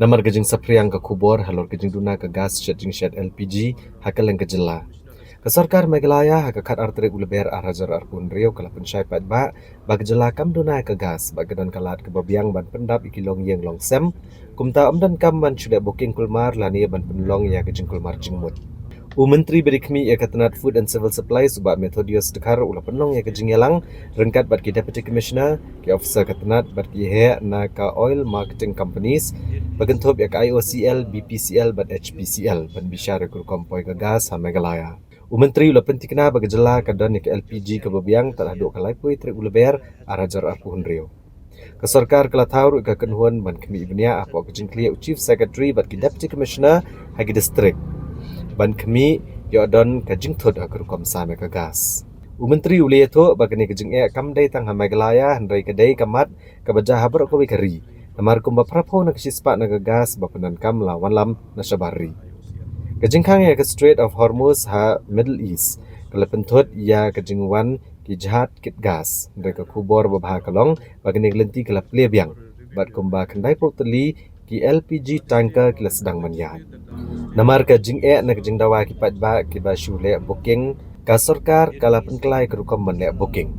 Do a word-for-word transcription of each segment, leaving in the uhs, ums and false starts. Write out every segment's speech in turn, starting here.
Namar ka jingsaphriang ka khubor halor ka jingduna ka gas shet jingshet L P G ha kylleng ka jylla, ka Sorkar Meghalaya ha ka khatar tarik u Lber ar hajar arphew hynriew ka la pynshai paidbah ba ka jylla kam duna ka gas bad ka don ka lad kaba biang ban pyndap ïa ki longïing longsem. Kumta ym donkam ban shu leh booking kulmar lane ban pynlong ïa ka jingkulmar jingmut. U Myntri ba dei khmih ïa ka tnat Food and Civil Supplies u Bah Methodius Dkhar u la pynlong ïa ka jingïalang ryngkat bad ki Deputy Commissioner, ki officer ka tnat bad ki heh na ka Oil Marketing Companies ba kynthup ïa ka I O C L, B P C L bad H P C L ban bishar ïa ka rukom poi ka gas ha Meghalaya. U Myntri u la pynthikna ba ka jylla ka don ïa ka L P G kaba biang tad haduh ka laiphew tarik u Lber ar hajar arphew hynriew. Ka Sorkar ka la thaw ruh ïa ka kynhun ban khmih bniah hapoh ka jingkhleh u Chief Secretary bad ki Deputy Commissioner ha ki district ban khmih ïoh don ka jingthut ha ka rukom sam ïa ka gas. U Myntri u la ïathuh ba kane ka jingeh kam dei tang ha Meghalaya hynrei ka dei ka mat kaba jia ha baroh kawei ka ri. Namar kumba phraphew na ka shispah na ka gas ba pyndonkam la wanlam na shabar ri. Ka jingkhang ïa ka Strait of Hormuz ha Middle East ka la pynthut ïa ka jingwan ki jahaj kit gas. Hynrei ka khubor babha ka long ba kane ka lynti ka la plie biang bad kumba khyndaiphew tylli ki L P G tanker ki la sdang ban ïaid. Namar ka jingeh na ka jingdawa ki paidbah kiba shu leh booking, ka Sorkar ka la pynkylla ïa ka rukom ban leh booking.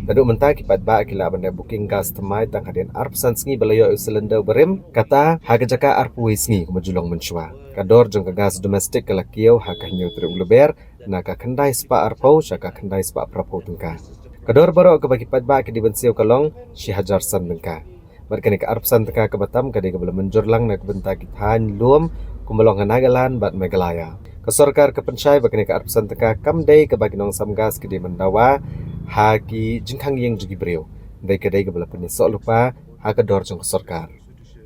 Naduh mynta ki paidbah ki lah ban leh booking gas thymmai tang hadien arphew san sngi ba la ïoh ïa u cylinder barim, kata ha ka jaka arphew wei sngi kumba ju long mynshuwa. Ka dor jong ka gas domestic ka la kiew ha ka hynñiew tarik u Lber na ka khyndai spah arphew sha ka khyndai spah phraphew tyngka. Ka dor baroh kaba ki paidbah ki dei ban siew ka long shi hajar san tyngka. Bad kane ka arphew san tyngka kaba tam ka dei kaba la mynjur lang na ka bynta ki thaiñ lum kumba long ha Nagaland bad Meghalaya. Ka Sorkar ka pynshai ba kane ka arphew san tyngka kam dei kaba ki nongsam gas ki dei ban dawa ha ki jingkhang ïing jong ki briew, hynrei ka dei kaba la pynïasoh lypa ha ka dor jong ka Sorkar.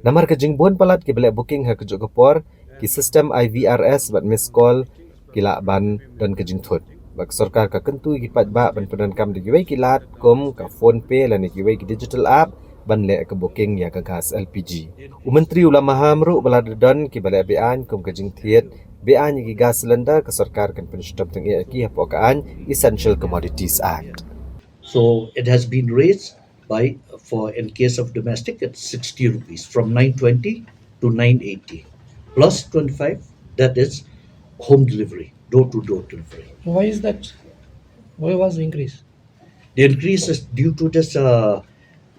Namar ka jingbun palat kiba leh booking ha kajuh ka por, ki system I V R S bad missed call ki lah ban don ka jingthut. Bad ka Sorkar ka kyntu ïa ki paidbah ban pyndonkam da kiwei ki lad kum ka PhonePe lane kiwei ki digital app ban leh ka booking ïa ka gas L P G. U Myntri u la maham ruh ba lada don kiba leh be-aiñ kum ka jingthied be-aiñ ïa ki gas cylinder, ka Sorkar kan pynshitom tyngeh ïa ki hapoh ka aiñ Essential Commodities Act. So it has been raised by, for, in case of domestic, it's sixty rupees, from nine twenty to nine eighty, plus twenty-five, that is home delivery, door to door delivery. Why is that? Why was the increase? The increase is due to this, uh,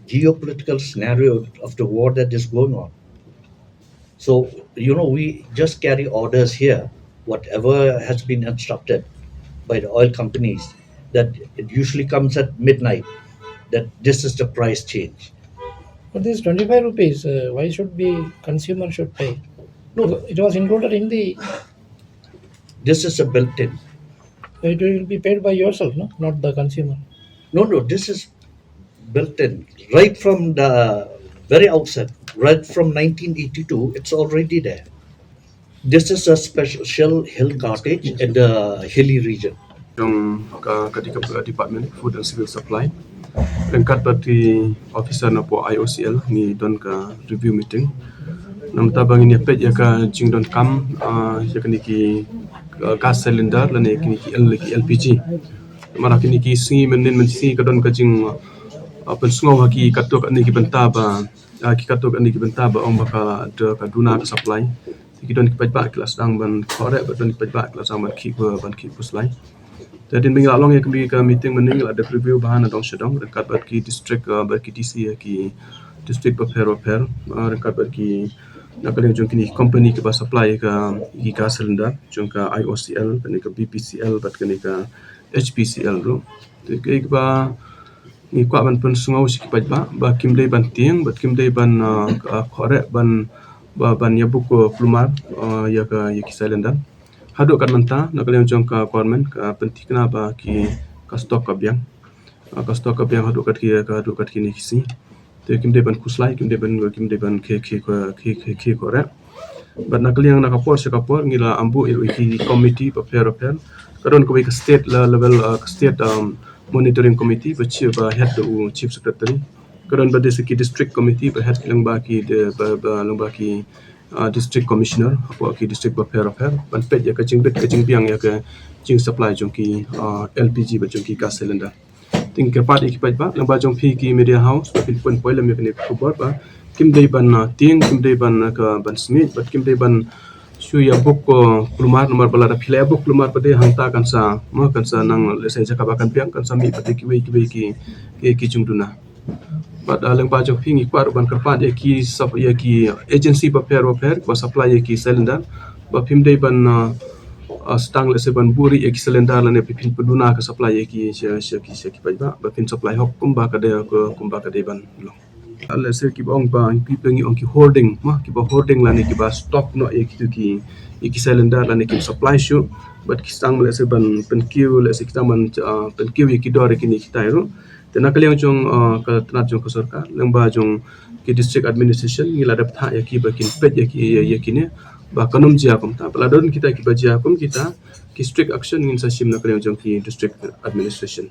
geopolitical scenario of the war that is going on. So, you know, we just carry orders here, whatever has been instructed by the oil companies, that it usually comes at midnight, that this is the price change. But this twenty-five rupees, uh, why should the consumer should pay? No, It was included in the, this is a built-in. It will be paid by yourself, no? Not the consumer. No, no, this is built-in. Right from the very outset, right from nineteen eighty-two, it's already there. This is a special hill cartage in the hilly region. Jong ka, ka di-, ka department Food and Civil Supply ryngkat bad ki officer napoh I O C L ngi don ka review meeting. Namar ba ngin ïa peit ïa ka jingdonkam, ah, ïa kine ki, ah, gas cylinder lane kine ki L-, ki L P G. Namar kine ki sngi mynnin mynsngi ka don ka jing, ah, pynsngew ha ki katto katne ki bynta ba, ah, ki katto katne ki bynta ba ong ba ka, ka duna ka supply. Ki don ki paidbah ki la sdang ban khorek, ba don ki paidbah ki la sdang ban khih, ban khih khuslai. Te hadien ba ngi la long ïa ka meeting mynne ngi la dep review bha na dong sha dong ryngkat bad ki district, ah, bad ki D C, ah, ki district bapher bapher, ah, ryngkat bad ki, na ka liang jong kine ki company kiba supply ïa ka, ïa ki gas cylinder, jong ka I O C L, kane ka B P C L bad kane ka H P C L ruh. Te kiba ngi kwah ban pynsngew sha ki paidbah ba kim dei ban tieng bad kim dei ban, ah, khorek ban, ba, ban ïa book, ah, kulmar, ah, ïa ka, ïa ki cylinder. Haduh kat mynta na ka liang jong ka government ka pynthikna ba ki, ka stock ka biang. Ah, ka stock ka biang haduh kat ki, ka haduh kat kine ki sngi. Te kim dei ban khuslai, kim dei ban, kim dei ban khie, khie, khie, khie, khie khorek. Bad na ka liang na ka por sha ka por ngi la ïambuh ïa ki committee bapher bapher. Ka don kawei ka state la level, ah, ka state, um, monitoring committee ba chi, ba head da u chief secretary. Ka don bad ki district committee ba head lyngba ki de, ba, ba lyngba ki, ah, district commissioner hapoh ki district bapher bapher ban peit ïa ka jingbit ka jingbiang ïa ka jingsupply jong ki, ah, L P G bad jong ki gas cylinder. Te ngi kyrpad ïa ki paidbah lyngba jong phi ki media house ba phin pynpoi lem ïa kane ka khubor ba Kim dei ban, uh, tieng, kim dei ban, uh, ka ban smit, bad kim dei ban shu ïa book, uh, kulmar namar ba lada phi la ïa book kulmar pat de hangta kan sa, mo, kan sa nang, let's say, jaka ba kan biang, kan sa mih pat de kiwei kiwei ki, ki, ki jingduna. Bad, uh, lyngba jong phi ngi kwah ruh ban kyrpad ïa ki sap-, ïa ki agency bapher bapher ba supply ïa ki cylinder, ba phim dei ban, uh, uh, sdang, let's say, ban buhrieh ïa ki cylinder lane phin pynduna ka supply ïa ki sha, sha ki, sha ki paidbah, ba phin supply hok kumba ka dei, ka, kumba ka dei ban long. Let's say kiba ong ba, kiba ngi ong ki hoarding, mo, kiba hoarding lane kiba stock noh ïa kitu ki, ïa ki cylinder lane kim supply shuh, bad ki sdang, let's say, ban pynkiew, let's say, ki sdang ban, uh, pynkiew ïa ki dor ïa kine kitai ruh. Te na ka liang jong, uh, ka tnat jong ka sorkar, lyngba jong ki district administration, ngi la dep thah ïa ki ba kin peit ïa ki, ïa, ïa kine, ba kan ym jia kumta. Ba la don kita kiba jia kum kita, ki strict action ngin sa shim na ka liang jong ki district administration.